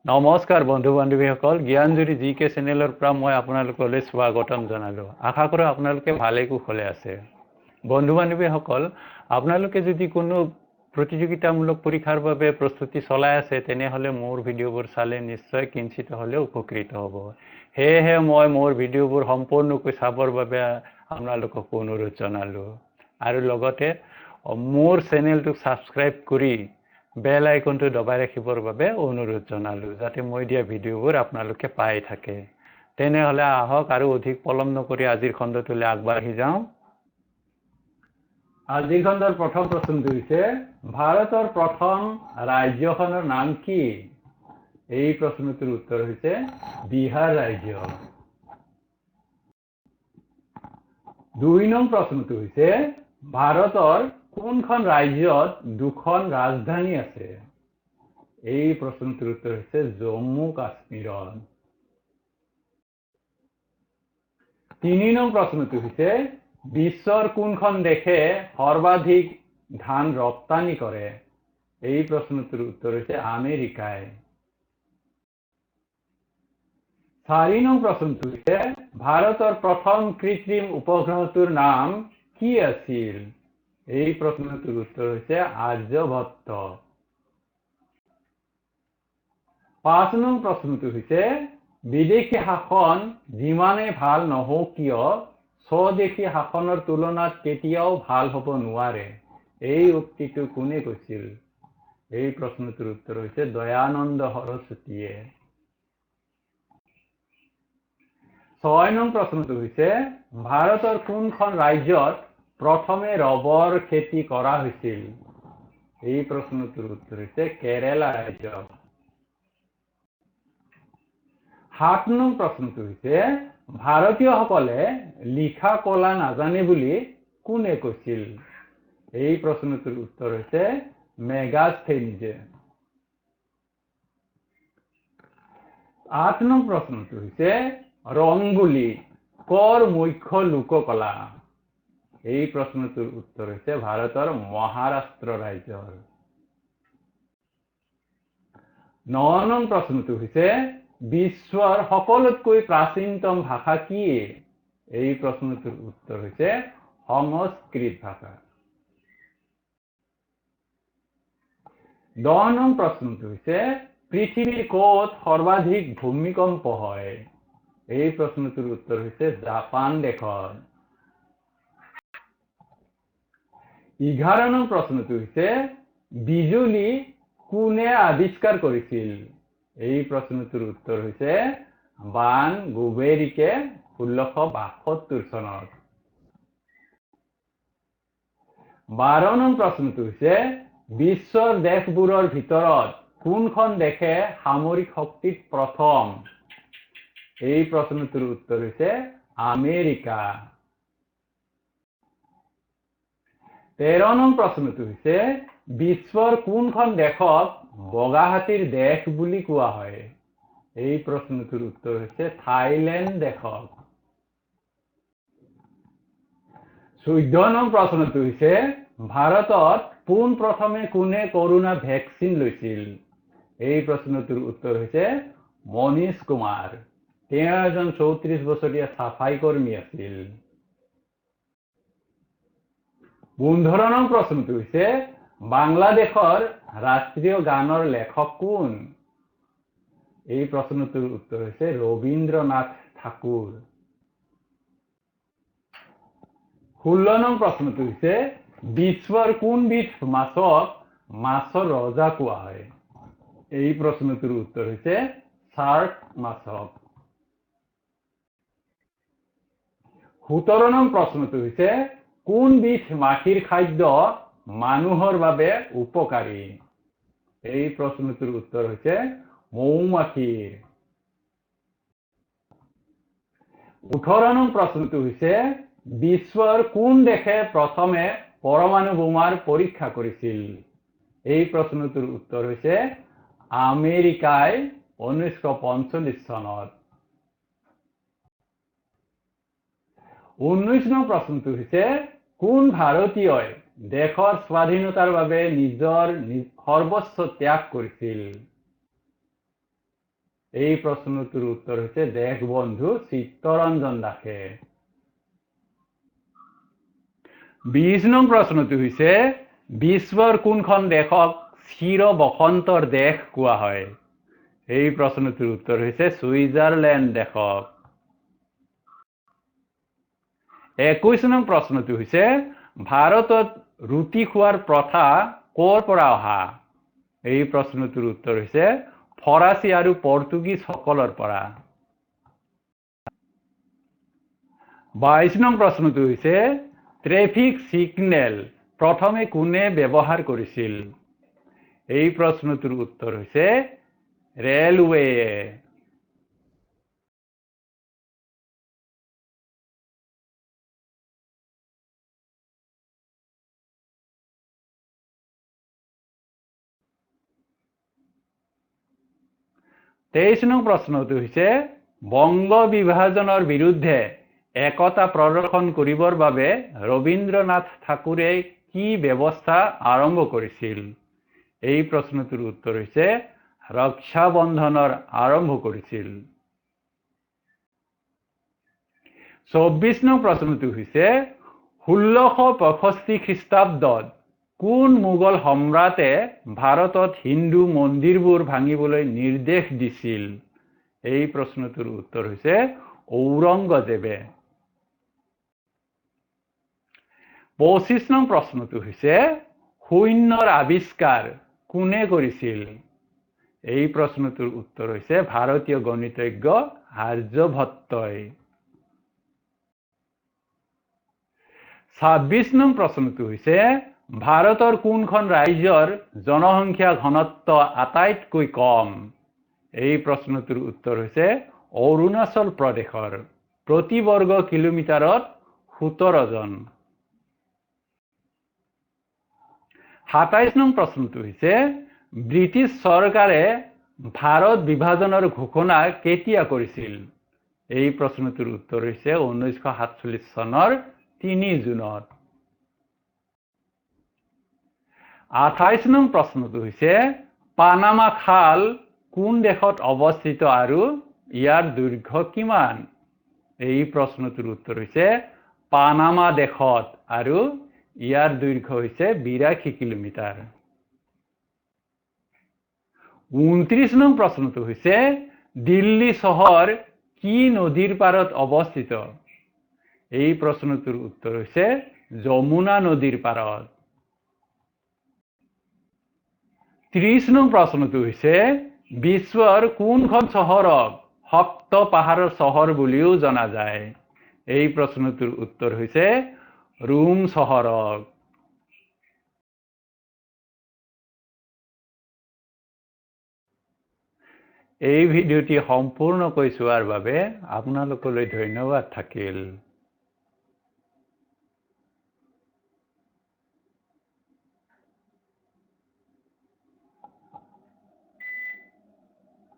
নমস্কাৰ বন্ধু বান্ধৱীসকল, জ্ঞানজুৰি জি কে চেনেলৰ পৰা মই আপোনালোকলৈ স্বাগতম জনালোঁ। আশা কৰোঁ আপোনালোকে ভালে কুশলে আছে। বন্ধু বান্ধৱীসকল, আপোনালোকে যদি কোনো প্ৰতিযোগিতামূলক পৰীক্ষাৰ বাবে প্ৰস্তুতি চলাই আছে, তেনেহ'লে মোৰ ভিডিঅ'বোৰ চালে নিশ্চয় কিঞ্চিত হ'লেও উপকৃত হ'ব। সেয়েহে মই মোৰ ভিডিঅ'বোৰ সম্পূৰ্ণকৈ চাবৰ বাবে আপোনালোকক অনুৰোধ জনালোঁ আৰু লগতে মোৰ চেনেলটোক ছাবস্ক্ৰাইব কৰি বেল আইকনটো দবাই ৰাখিবৰ বাবে অনুৰোধ জনালোঁ, যাতে মই দিয়া ভিডিঅ'বোৰ আপোনালোকে পাই থাকে। তেনেহ'লে আহক আৰু অধিক পলম নকৰি আজিৰ খণ্ডটোলৈ আগবাঢ়ি যাওঁ। আজিৰ খণ্ডৰ প্ৰথম প্ৰশ্নটো হৈছে, ভাৰতৰ প্ৰথম ৰাজ্যখনৰ নাম কি? এই প্ৰশ্নটোৰ উত্তৰ হৈছে বিহাৰ ৰাজ্য। দুই নং প্ৰশ্নটো হৈছে, ভাৰতৰ কোনখন ৰাজ্যত দুখন ৰাজধানী আছে? এই প্ৰশ্নটোৰ উত্তৰ হৈছে জম্মু কাশ্মীৰত। তিনি নং প্ৰশ্নটো হৈছে, বিশ্বৰ কোনখন দেশে সৰ্বাধিক ধান ৰপ্তানি কৰে? এই প্ৰশ্নটোৰ উত্তৰ হৈছে আমেৰিকাই। চাৰি নং প্ৰশ্নটো হৈছে, ভাৰতৰ প্ৰথম কৃত্ৰিম উপগ্ৰহটোৰ নাম কি আছিল? এই প্ৰশ্নটোৰ উত্তৰ হৈছে আৰ্যভট্ট। পাঁচ নং প্ৰশ্নটো হৈছে, বিদেশী শাসন যিমানেই ভাল নহওক কিয়, স্বদেশী শাসনৰ তুলনাত কেতিয়াও ভাল হ'ব নোৱাৰে। এই উক্তিটো কোনে কৈছিল? এই প্ৰশ্নটোৰ উত্তৰ হৈছে দয়ানন্দ সৰস্বতীয়ে। ছয় নং প্ৰশ্নটো হৈছে, ভাৰতৰ কোনখন ৰাজ্যত প্ৰথমে ৰবৰ খেতি কৰা হৈছিল? এই প্ৰশ্নটোৰ উত্তৰ হৈছে কেৰেলা ৰাজ্য। সাত নং প্ৰশ্নটো হৈছে, ভাৰতীয়সকলে লিখা কলা নাজানে বুলি কোনে কৈছিল? এই প্ৰশ্নটোৰ উত্তৰ হৈছে মেগাস্থেনিজে। আঠ নং প্ৰশ্নটো হৈছে, ৰংগোলী কৰ মুখ্য লোককলা? এই প্ৰশ্নটোৰ উত্তৰ হৈছে ভাৰতৰ মহাৰাষ্ট্ৰ ৰাজ্যৰ। ন নং প্ৰশ্নটো হৈছে, বিশ্বৰ সকলোতকৈ প্ৰাচীনতম ভাষা কি? এই প্ৰশ্নটোৰ উত্তৰ হৈছে সংস্কৃত ভাষা। দহ নং প্ৰশ্নটো হৈছে, পৃথিৱীৰ ক'ত সৰ্বাধিক ভূমিকম্প হয়? এই প্ৰশ্নটোৰ উত্তৰ হৈছে জাপান দেশত। 11 নং প্ৰশ্নটো হৈছে, বিজুলী কোনে আৱিষ্কাৰ কৰিছিল? এই প্ৰশ্নটোৰ উত্তৰ হৈছে বান গুবেৰিকে 1672 চনত। 12 নং প্ৰশ্নটো হৈছে, বিশ্বৰ দেশবোৰৰ ভিতৰত কোনখন দেশে সামৰিক শক্তিত প্ৰথম? এই প্ৰশ্নটোৰ উত্তৰ হৈছে আমেৰিকা। 13 নং প্ৰশ্নটো হৈছে, বিশ্বৰ কোনখন দেশক বগা হাতীৰ দেশ বুলি কোৱা হয়? এই প্ৰশ্নটোৰ উত্তৰ হৈছে থাইলেণ্ড দেশক। 14 নং প্ৰশ্নটো হৈছে, ভাৰতত পোনপ্ৰথমে কোনে কৰোনা ভেকচিন লৈছিল? এই প্ৰশ্নটোৰ উত্তৰ হৈছে মনীষ কুমাৰ। তেওঁ এজন 34 বছৰীয়া চাফাই কৰ্মী আছিল। 15 নং প্ৰশ্নটো হৈছে, বাংলাদেশৰ ৰাষ্ট্ৰীয় গানৰ লেখক কোন? এই প্ৰশ্নটোৰ উত্তৰ হৈছে ৰবীন্দ্ৰনাথ ঠাকুৰ। 16 নং প্ৰশ্নটো হৈছে, বিশ্বৰ কোনবিধ মাছক মাছৰ ৰজা কোৱা হয়? এই প্ৰশ্নটোৰ উত্তৰ হৈছে শাৰ্ক মাছক। 17 নং প্ৰশ্নটো হৈছে, কোনবিধ মাখিৰ খাদ্য মানুহৰ বাবে উপকাৰী? এই প্ৰশ্নটোৰ উত্তৰ হৈছে মৌমাখিৰ। 18 নং প্ৰশ্নটো হৈছে, বিশ্বৰ কোন দেশে প্ৰথমে পৰমাণু বোমাৰ পৰীক্ষা কৰিছিল? এই প্ৰশ্নটোৰ উত্তৰ হৈছে আমেৰিকাই 1945 চনত। 19 নং প্ৰশ্নটো হৈছে, কোন ভাৰতীয়ই দেশৰ স্বাধীনতাৰ বাবে নিজৰ সৰ্বস্ব ত্যাগ কৰিছিল? এই প্ৰশ্নটোৰ উত্তৰ হৈছে দেশবন্ধু চিত্তৰঞ্জন দাসে। 20 নং প্ৰশ্নটো হৈছে বিশ্বৰ কোনখন দেশক চিৰ বসন্তৰ দেশ কোৱা হয়? এই প্ৰশ্নটোৰ উত্তৰ হৈছে ছুইজাৰলেণ্ড দেশক। 21 নং প্ৰশ্নটো হৈছে ভাৰতত ৰুটি খোৱাৰ প্ৰথা ক'ৰ পৰা অহা? এই প্ৰশ্নটোৰ উত্তৰ হৈছে ফৰাচী আৰু পৰ্তুগীজসকলৰ পৰা। 22 নং প্ৰশ্নটো হৈছে ট্ৰেফিক ছিগনেল প্ৰথমে কোনে ব্যৱহাৰ কৰিছিল? এই প্ৰশ্নটোৰ উত্তৰ হৈছে ৰেলৱেয়ে। 23 নং প্ৰশ্নটো হৈছে বংগ বিভাজনৰ বিৰুদ্ধে একতা প্ৰদৰ্শন কৰিবৰ বাবে ৰবীন্দ্ৰনাথ ঠাকুৰে কি ব্যৱস্থা আৰম্ভ কৰিছিল? এই প্ৰশ্নটোৰ উত্তৰ হৈছে ৰক্ষাবন্ধনৰ আৰম্ভ কৰিছিল। 24 নং প্ৰশ্নটো হৈছে 1665 খ্ৰীষ্টাব্দত কোন মোগল সম্ৰাটে ভাৰতত হিন্দু মন্দিৰবোৰ ভাঙিবলৈ নিৰ্দেশ দিছিল? এই প্ৰশ্নটোৰ উত্তৰ হৈছে ঔৰংগজেবে। 25 নং প্ৰশ্নটো হৈছে শূন্যৰ আৱিষ্কাৰ কোনে কৰিছিল? এই প্ৰশ্নটোৰ উত্তৰ হৈছে ভাৰতীয় গণিতজ্ঞ আৰ্যভট্টই। 26 নং প্ৰশ্নটো হৈছে ভাৰতৰ কোনখন ৰাজ্যৰ জনসংখ্যা ঘনত্ব আটাইতকৈ কম? এই প্ৰশ্নটোৰ উত্তৰ হৈছে অৰুণাচল প্ৰদেশৰ, প্ৰতি বৰ্গ কিলোমিটাৰত 17 জন। 27 নং প্ৰশ্নটো হৈছে ব্ৰিটিছ চৰকাৰে ভাৰত বিভাজনৰ ঘোষণা কেতিয়া কৰিছিল? এই প্ৰশ্নটোৰ উত্তৰ হৈছে 1947 চনৰ 3 জুনত। 28 নং প্ৰশ্নটো হৈছে পানামা খাল কোন দেশত অৱস্থিত আৰু ইয়াৰ দৈৰ্ঘ্য কিমান? এই প্ৰশ্নটোৰ উত্তৰ হৈছে পানামা দেশত আৰু ইয়াৰ দৈৰ্ঘ্য হৈছে 82 কিলোমিটাৰ। 29 নং প্ৰশ্নটো হৈছে দিল্লী চহৰ কি নদীৰ পাৰত অৱস্থিত? এই প্ৰশ্নটোৰ উত্তৰ হৈছে যমুনা নদীৰ পাৰত। 30 নং প্ৰশ্নটো হৈছে বিশ্বৰ কোনখন চহৰক সপ্ত পাহাৰৰ চহৰ বুলিও জনা যায়? এই প্ৰশ্নটোৰ উত্তৰ হৈছে ৰোম চহৰক। এই ভিডিঅ'টি সম্পূৰ্ণকৈ চোৱাৰ বাবে আপোনালোকলৈ ধন্যবাদ থাকিল।